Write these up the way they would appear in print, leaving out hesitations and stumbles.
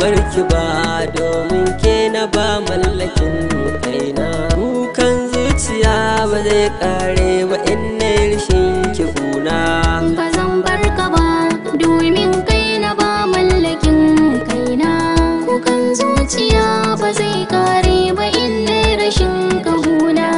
Barki ba domin ke na ba mallakin kaina. Kukan zuciya ba zai kare ba in na rishin ki kuna. Ba zan barka ba domin kai na ba mallakin kaina. Kukan zuciya ba zai kare ba in na rashin kahuna.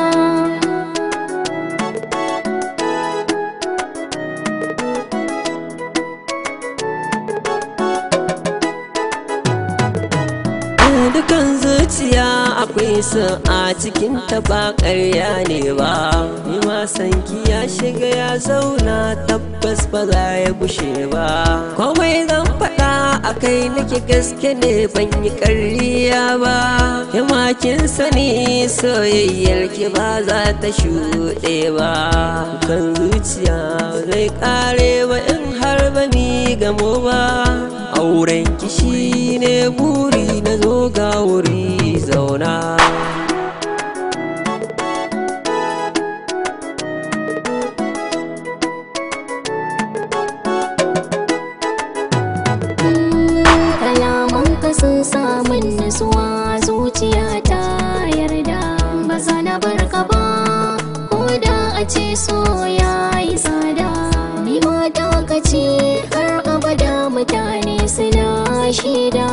Dukan zuciya akwai su a cikin ta ba ƙarya ne ba. Ni ma sanki ya shiga ya zauna tabbas ba za ya gushe ba. Komai zan faɗa a kai nake gaske ne ban yi ƙarya ba. Ke ma kin sani soyayyar ki ba za ta shuɗe ba. Dukan zuciya zai ƙare ba in har ba mi gamo ba. Auren ki shine buri na zo ga wuri zauna. Kalamanka sun samun nutsuwa, zuciya ta yarda. Ba za na barka ba ko da a ce so ya yi tsada. Ni mata ka ce har abada mutane suna shaida.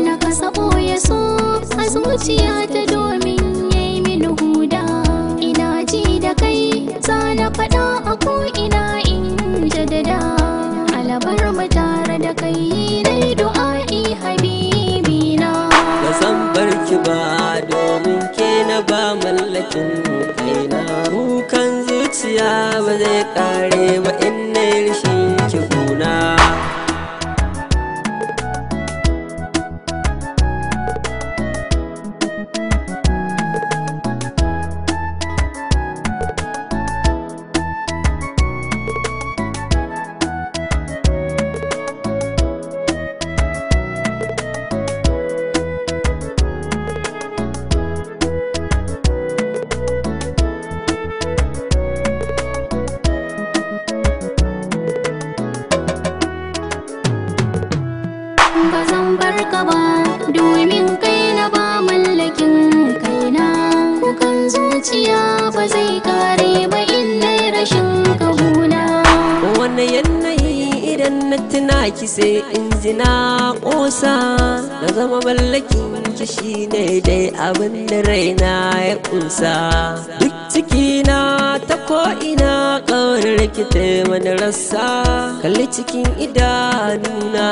Na kasa ɓoye so a zuciyata domin yayi min huda. Ina ji da kai za na faɗa a ko'ina in jaddada. Alabar mu tare da kai na yi du'a'i habibina. Ba zan barki ba domin ke na ba mallakin kaina. Kukan zuciya ba zai kare ba in na rishin ki kuna. Ba zan barka ba domin kai na ba mallakin kaina. Kukan zuciya ba zai kare ba in na rashin kahuna. Wani yanayi idan na tuna ki sai in ji na ƙosa. Na zama mallakin ki shine dai abin da raina ya ƙunsa. Duk cikina ta ko'ina ƙaunar ki ta mani rassa. Kalli cikin idanuna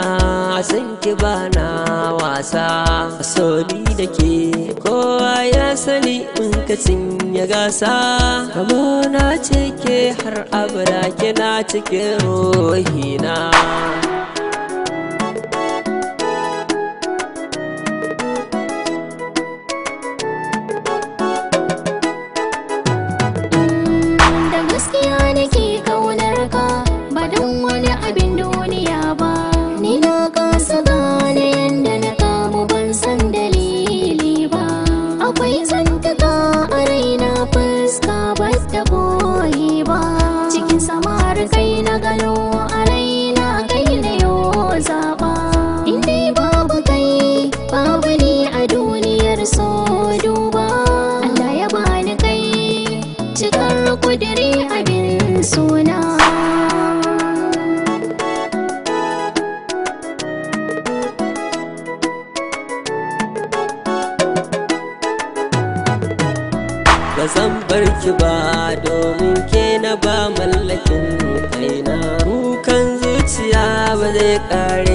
san ki ba na wasa. So ni da ke kowa ya sani in ka cinye gasa. Kamo na ce ke har abada kina cikin ruhina. Da gaskiya nake kaunar ka ba don wani abin duniya ba. Ni na kasa gane yanda na kamu ban san dalili ba. Akwai zantuka a raina fuska ba ta boye ba. Cikin samar kai na gano a raina kai na yo zaɓa. In dai babu kai babu ni a duniyar so duba. Allah ya bani kai cikar kudiri abin suna. Ba zan barki ba domin ke na ba mallakin kaina. Kukan zuciya ba zai kare